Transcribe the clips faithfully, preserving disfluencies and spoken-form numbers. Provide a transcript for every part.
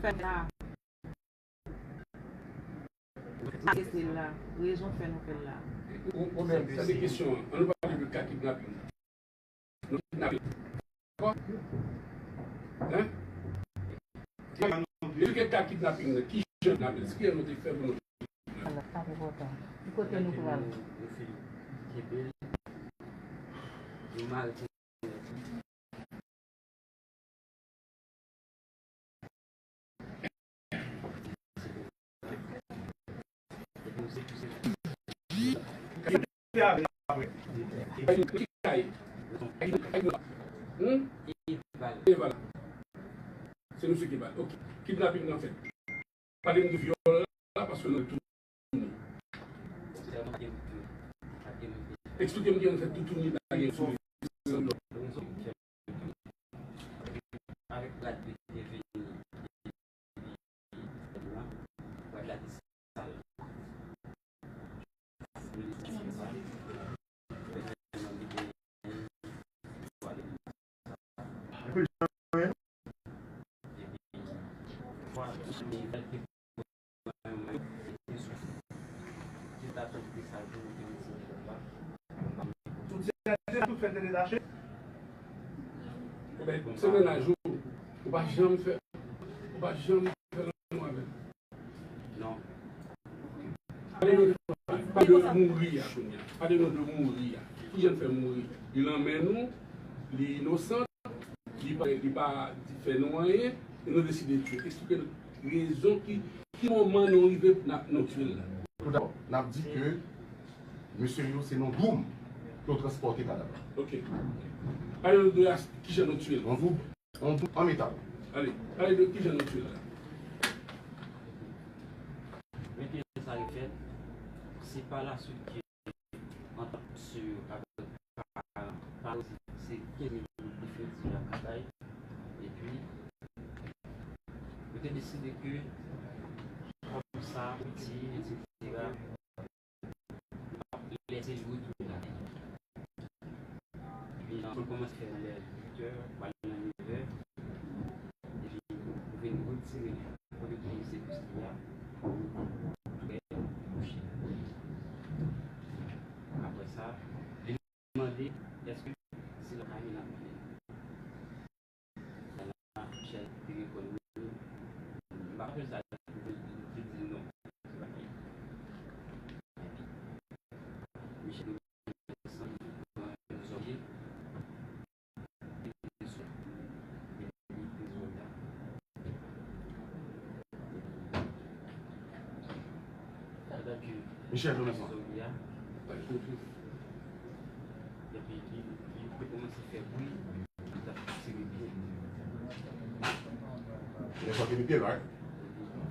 fè la. Sa se la. Rezon fè nou fè l la. Ou, ou menm, sa se kesyon an. An nou pale de ka kidnaping. Nou kidnape. Dakò? Hein? Ki jan nou te fè pou nou. Alò, sa te enpòtan. Ki kote nou pral? Nou fin kenbe l. Nou mare Hmm? Eval. Se misye ki bal. Ok. Kidnaping nan fèt. Pale m de vyòl la, paske nou tounen. Eksplike m kijan nou fè toutouni bagay sou avèk rad de deveni rad la te sal. Tout se tout fè te detache. Ou pa janm fè, ou pa janm fè lanmou avè l. Non. Pale nou de, pale de mouri a kounye a. Pale nou de mouri a. Kijan l fè mouri? Li nan men nou, li inosan, li pa, li pa fè nou anyen, e nou deside tiye. Eksplike nou rezon ki, ki moman nou rive n ap, nou tiye l la. Tout dabò, n ap di ke mesye yo se nan dwoum ke yo transpòte kadav la. Ok. Pale nou de as-, kijan nou tiye l. Nan dwoum. An, an metal. Ale, pale de kijan nou tiye l la. Men kijan sa refèt, se pa laswit ke antant misye yo avèk paran, paran se kenz mil goud li fè di lakay, epi yo te deside ke kòm sa, piti, etsetera, lè se li retounen lakay. Epi, nou kòmanse fè nan lè uit è, pral nan nevè. Epi, nou vin retire li. Kote pou misye plis li a, prè, kouche. Apre sa, li mande, èske se lakay li n ap mennen l? Michel te reponn wi. M pa konn sa li di non. Michel te santi zòrye. Michel Jonathan. Epi li, li te kòmanse fè bri, li t ap tire pye. Li t ap tire pye, right?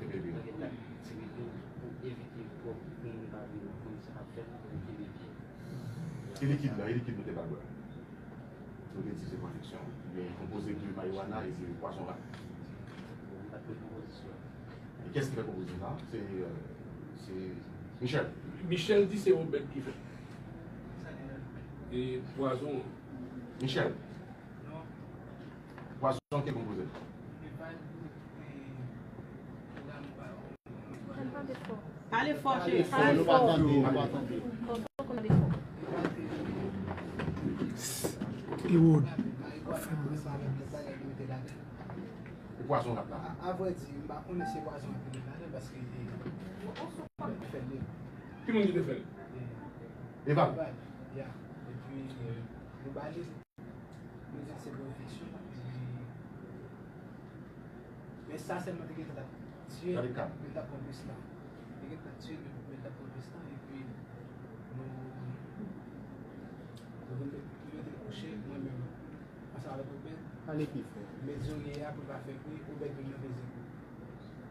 Li t ap tire pye. Li t ap tire pye pou evite pou, pou moun pa vin konn sa k ap fèt, pou li tire pye. E likid la, e likid nou te ba l bwè? Nou te di se pwodiksyon. Li konpoze de marijuana epi pwason rat. Bon, m pa t konn konpozisyon. E kiyès ki fè konpozisyon sa? Se, euh, se Michel. Michel di se Obed ki fè. E pwazon an. Michel. Pwazon ki konpoze. Pale fò, cheri. Pale fò. Ou pwason rap la. Avrèdi, m pa konnen si pwazon ap vin ladan paske li fè l. Ki moun ki te fè l? Eval. Eval, ya. Epi, euh, nou ba li. Nou di se pwofesyon, epi, men sa sèlman te gentan t ap tiye, men t ap pran plis tan. Te gentan tiye, men, men t ap pran plis tan, epi nou, nou vin met, nou mete l kouche, mwen menm, ansanm avèk Obed. Pale pi fò. Met zorye a pou l pa fè bri, Obed vin nan peze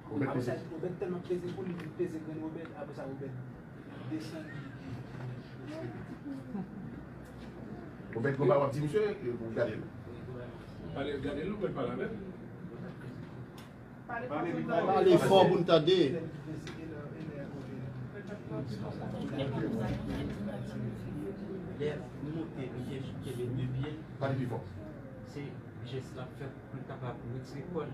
kou. Apre sa, Obed tèlman peze kou, li vin peze grenn Obed. Apre sa, Obed desann. Obed, konba w ap di misye, e pou gade l. Pale, gade l, ou pral pale avè l. Pale fò pou n tande. Lè m monte, misye kenbe de pye l. Pale pi fò. Se jès l ap fè pou l kapab retire kò l.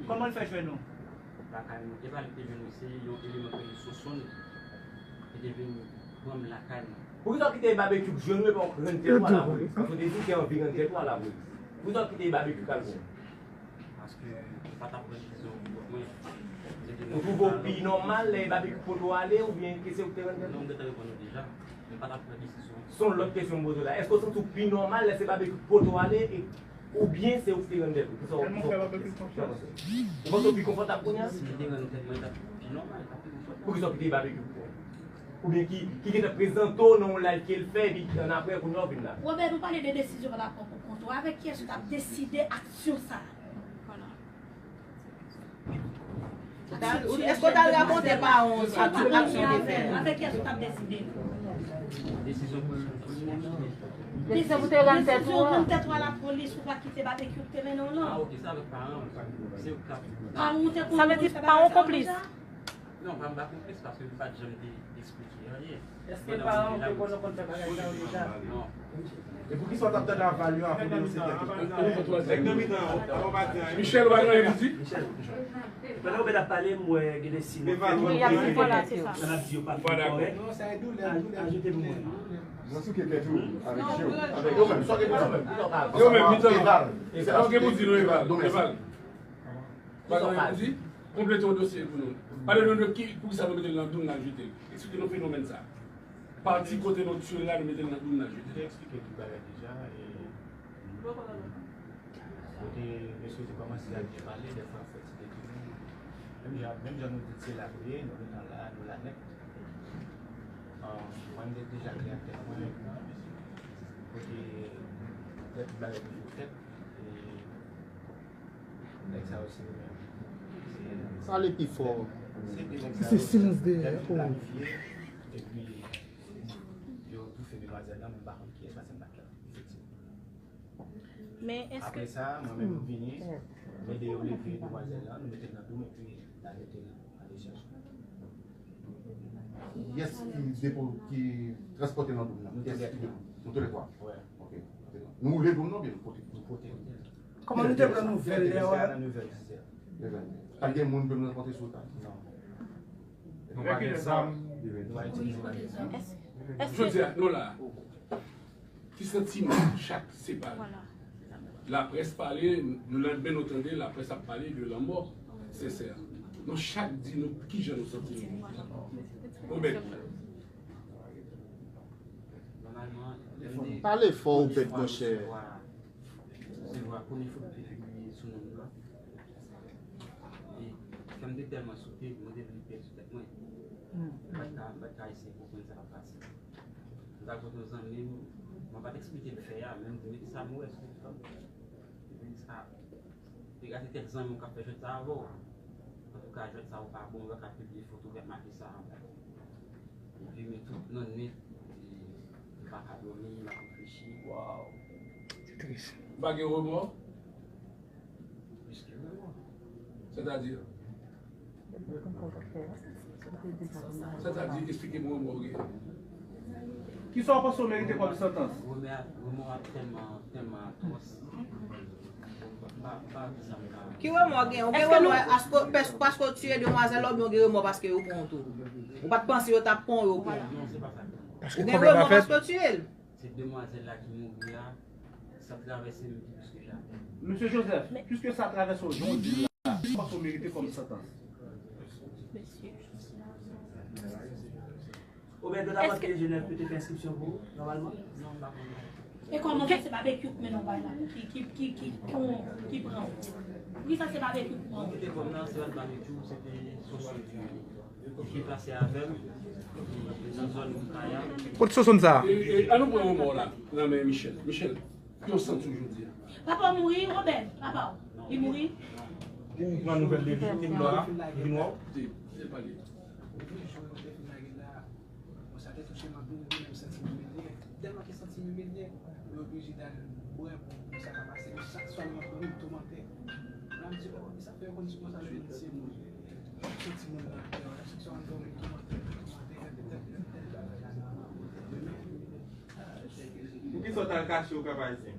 Kòman l fè jwenn ou? Lakay mwen. E pa li te jwenn mwen, se yon eleman ki rele Sonsonn ki te vin pran m lakay mwen. Poukisa w kite Babekyou jwenn ou epi w rann tèt ou a lapolis? Paske w te di w te anvi rann tèt ou a lapolis. Poukisa w kite Babekyou k al pran w? Paske m pa t ap pran desizyon pou kont mwen. Ou twouve w pi nòmal lè Babekyou pote w ale oubyen ke se ou ki te rann tèt ou? Non, m gentan reponn ou deja. M pa t ap pran desizyon. Se yon lòt kesyon m poze w la. Èske w santi w pi nòmal lè se Babekyou ki pote w ale e oubyen se ou ki te rann tèt ou? Poukisa w Tèlman w fè Babekyou konfyans. Ou panse w pi konfòtab kounye a? Si m te rann tèt mwen, li t ap pi nòmal, li t ap pi konfòtab. Poukisa w kite Babekyou pran w? Oubyen ki, ki gentan prezante w nan yon live ke l fè, epi annapre kounye a w vin la? Robert, ou pale de desizyon w al pran pou kont ou. Avèk kiyès ou t ap deside aksyon sa a? Èske w t al rakonte paran w sa tout aksyon w te fè? Avèk kiyès ou t ap deside? Desizyon pou Desizyon pou te rann tèt ou Desizyon an. Rann tèt ou a lapolis, ou pa kite Babekyou ki te mennen w Ah, lan. ok, se avèk paran m. Se yo k t ap. Paran w te Sa vle di paran w konplis. Non, pa m pa konplis paske m pa t janm te eksplike anyen. Èske paran w te konn konn fè bagay sa yo deja? Non. E poukisa w t ap tande aval yo avan de yo se tèt ou? Nèg nan mitan an, ou pa di anyen. Michel, ou pa gen anyen pou di? Michel, pandan Obed ap pale, m wè gen de siy nan fè m montre sa n ap di yo pa fin kòrèk. Ajoute pou mwen. Mwen souke tèt ou avèk je w. Avèk yo menm, sa w gen pou di? Yo menm, mitan. Sa w gen pou di nou, Eval? Eval. Bagay yo di, konplete yon dosye pou nou. Pale nou de ki, poukisa nou mete l nan doum n al jete l. Eksplike nou fenomèn sa. Pati kote nou tchwe l la, nou mete l nan doum n al jete l. Te eksplike tout bagay deja. Kote mesye te kòmanse ap byen pale, dèfwa fè ti detounen. Menm jan, menm jan nou di se la nou ye, nou gentan la, nou la nèt. Mwen m te deja klè ak tèt mwen kote lè tout bagay toujou fèt. Nèg sa yo se yo menm. Pale pi fò. Se silans dèyè. Yo planifye epi yo toufe demwazèl lan, men m pa konn kiyès paske m pa t la. Efektivman. Men èske. Apre sa, mwen menm m vini, m ede yo leve demwazèl lan, nou mete l nan doum epi n al mete l nan dechaj. Kiyès ki depo, ki transpòte l nan doum nan? Kiyès ki depo? Nou toulètwa? Wi. Ok. Nou woule doum nan oubyen nou pote? Nou pote. Kòman nou te pran nouvèl lè a? Nan nev è, dis è. Pa t gen moun pou nou rankontre sou wout la? Non. Nou pa gen zam. Nou pa itilize, pa gen zam. Jodi a, nou la. Ki santiman chak separe? Laprès pale, lelandmen nou tande laprès ap pale de lanmò Sensè. Nou chak di nou kijan nou santi nou. Obed. Pale fò, Obed, monchè. Resevwa premye foto ki pibliye sou non m nan. E kè m te tèlman sote, mwen te vle pèdi tèt mwen. M pa t ka, m pa t ka eseye konprann sa k ap pase. M t al kote yon zanmi m, mwen pa t eksplike l fè a, men m di, men kisa m wè sou TikTok? Epi sa, te gade kèk zanmi w k ap fè jwèt sa avè w. Antouka, jwèt sa ou pa bon, ou pa ka pibliye foto w k ap make sa. Epi men tout nan nwit, m pa ka dòmi, m ap reflechi. Waw. Se tris. Ou pa gen remò? Sètadi? Sètadi, eksplike mwen remò w gen. Kisa w panse w merite kòm santans? Remò a tèlman, tèlman atwòs. Ki remò w gen? Ou gen remò paske w tiye demwazèl la oubyen w gen remò paske yo pran w tou? Ou pa t panse yo t ap pran w, yo pran w? Ou gen remò paske w tiye l? Se demwazèl la ki mouri a, sa travèse m pi plis ke jamè. Mesye Joseph, piske sa travèse w jan w di l la, kisa w panse w merite kòm santans? Obed, yo ta pa kite Jenèv pou te fè enskripsyon pou ou, nòmalman? Non, m pa konnen. E kòman fè se babekyou k mennen w bay la, ki, ki, ki, ki, ki, ki pran w? Poukisa se babekyou k pran w? Mwen kite kòm nan, se pa t babekyou, se te sòsye ki deplase avè m nan zòn Kaya. Kot sòsonn sa a? E, e, an nou pran yon mò la nan men Michel. Michel, ki w santi w jodi a? Papa w mouri, Obed, papa w. Li mouri? Ou pran nouvèl de li, li vin wè w? Li vin wè w? Di, di pale. Bon, sa te touche m anpil, mwen menm m santi m imilye. Tèlman ke santi m imilye, mwen oblije t al bwè pou, pou sa pa pase. Men chak swa m ap dòmi, m toumante. Mwen ap di, oh, e sa fè yo konn di konsa, yo konn se moun. M ap santi moun nan atè, chak swa m dòmi, m toumante, m toumante, repete, repete bagay la nan, nan, nan, nan, nan, nan. Poukisa w t al kache w Kap Ayisyen?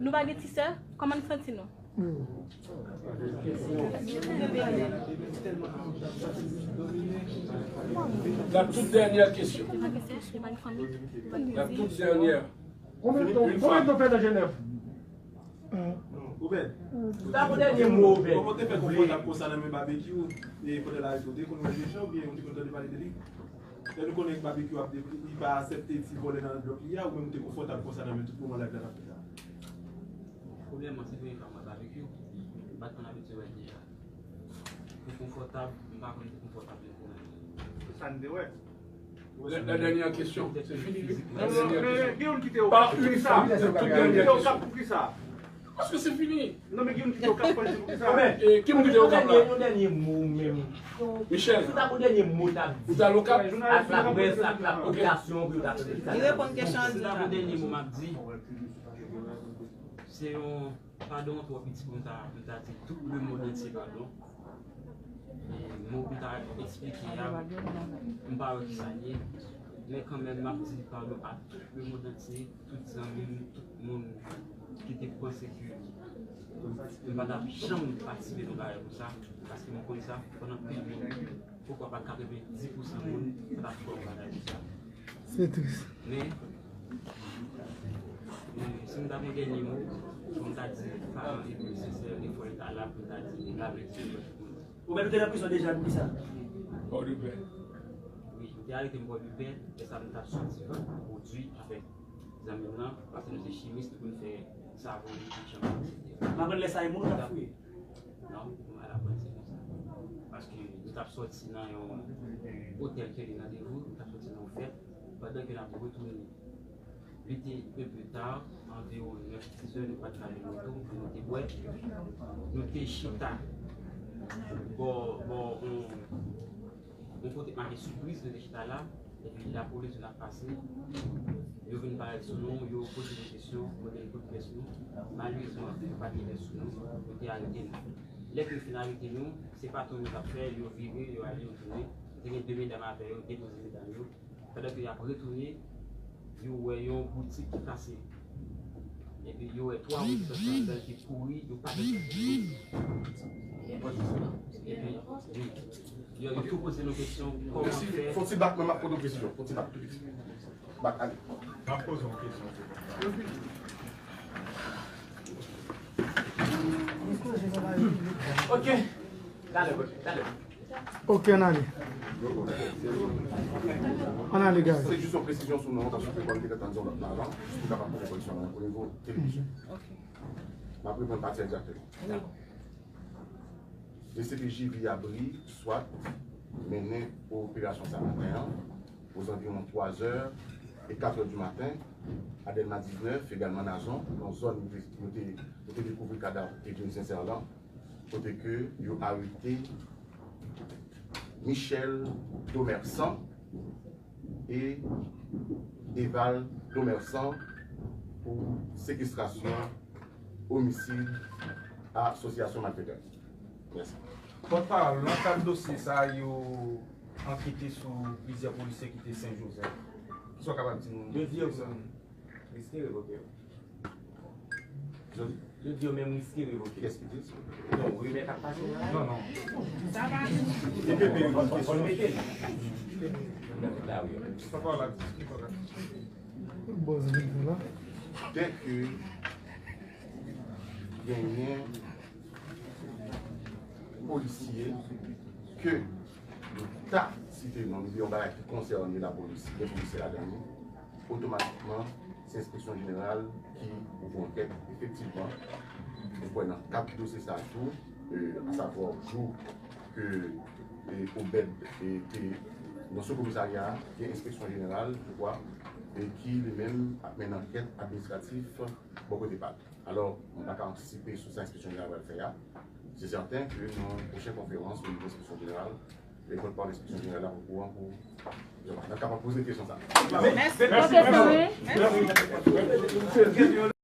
Nou pa gen ti sè? Kòman n santi nou? La toute dernière question. La toute dernière. Konbyen tan w fè nan Jenèv? Obed, ou ta gon dènye mo, Obed? Kòman w te fè konfòtab konsa nan men Babekyou pandan l arete w? Ou te konn wè l deja oubyen ou te konn tande pale de li? Lè nou konnen Babekyou ap de, li pa aksepte ti vòlè nan blòk li a, ou menm ou te konfòtab konsa nan men tout moman live la t ap fèt la? Premyèman, se premye fwa m wè Babekyou. M pa t konn abitye wè l deja. Pou konfòtab, m pa konn pou konfòtab li pou mwen. Se sa n te wè. La, la dènyè kesyon. Se fini, wi. La dènyè kesyon. Pa une fwa, tout dènyè kesyon. Paske se fini. Non, men gen youn ki te Okap, mwen di pou ki sa. Ki moun ki te Okap la? Yon dènye mo menm. Michel. Si w ta gon dènye mo w t ap di. Ou t al Okap? Ak laprès, ak lapopilasyon, pou yo ta tande sa. Li reponn kesyon an di. Si w ta gon dènye mo m ap di, se yon padon twò piti pou m ta, pou m ta di tout lemond antye padon. E mo, Eksplike a, m pa wè ki sa l ye, men kanmenm, m ap di padon a tout lemonn antye, tout zanmi m, tout moun ki te panse ke m pa t ap janm patisipe nan bagay konsa, paske m konn sa, pandan pil moun, poukwa pa katrevendis pousan moun, pa t ap fè yon bagay konsa. Se tris. Men, men, si m ta gen yon dènye mo, fò m ta di, paran epi sè, efò yo ta la pou m ta di, lave ti. Ou menm te nan prizon deja pou ki sa? Pòdepè. Wi, yo te arete m Pòdepè, lè sa m t ap sòti vant pwodui avèk zanmi m nan, paske nou se chimis, nou konn fè savon, etsetera. M aprann lè sa e moun ou t ap fouye? Non, m pa t aprann se konsa. Paske nou t ap sòti nan yon otèl ke li nan Devou, nou t ap sòti nan yon fèt, pandan ke n ap retounen. Li te un peu tard, anviwon nèf, dis è, nou pa t ka leve tou, nou te bwè. Nou te chita bò, bò, yon, yon kote k make Sipriz, nou te chita la. Epi lapolis vin ap pase. Yo vin parèt sou nou, yo poze nou kesyon, mande nou kote pyès nou. Malerezman, yo pa t gen pyès sou nou, yo te arete nou. Lè ke yo fin arete nou, se patwon nou t ap fè, yo vire, yo ale, yo tounen. Te gen de medam avè yo, depoze medam yo. Pandan ke y ap retounen, yo wè yon boutik ki kase. Epi yo wè twa moun ki sòti anndan ki kouri, yo pa t. Epi, wi. Yo, yo tou poze nou kesyon, kòman fè? Fon ti bak, mwen m ap poze yon kesyon. Fon ti bak, tou piti. Bak, ale. M ap poze yon kesyon. Ok. Talè, talè. Ok, ann ale. Ann ale, guys. Se jis yon presizyon sou non, paske m te gentan di yon lòt non avan, jis pou kapab poze koreksyon nan o nivo televizyon. M ap reprann pati a egzakteman. D C P J V Abri, swat, mennen operasyon sa maten an, ozanviwon twa zè e kat è di maten, a Dèlma diznèf, egalman Nazon, nan zòn nou te, nou te, nou te dekouvri kadav Edwin Sincère lan, kote ke yo arete Michel Domersan e Eval Domersan pou sekestrasyon, omisid, asosyasyon malfetè. Mèsi. Pòtpawòl, nan kad dosye sa a, yo ankete sou plizyè polisye ki te Sen Jozèf. Kisa w kapab di nou? Yo di yo menm riske revoke yo. Yo di yo menm riske revoke. Kiyès ki di sa? Non, rimè k ap pase la. Non, non. Ki P P yo di kesyon? Pòtpawòl la di, ki pòtpawòl la di? Dèke genyen polisye ke nou ta site non li, yon bagay ki konsène lapolis, gen polisye ladan li, otomatikman, se enspeksyon jeneral ki ouvri ankèt. Efektivman, nou kwè nan kad dosye sa a tou, e, asavwa jou ke, e, Obed, e, te nan sou komisarya a, gen enspeksyon jeneral, je crois, e ki li menm ap mennen ankèt administratif bò kote pa l. Alò, mwen pa ka antisipe sou sa enspeksyon jeneral pral fè a. Se sèten ke nan pwochen konferans o nivo enspeksyon jeneral, e pòtpawòl enspeksyon jeneral la okouran pou n ap kapab poze kesyon sa a. Mèsi. Mèsi.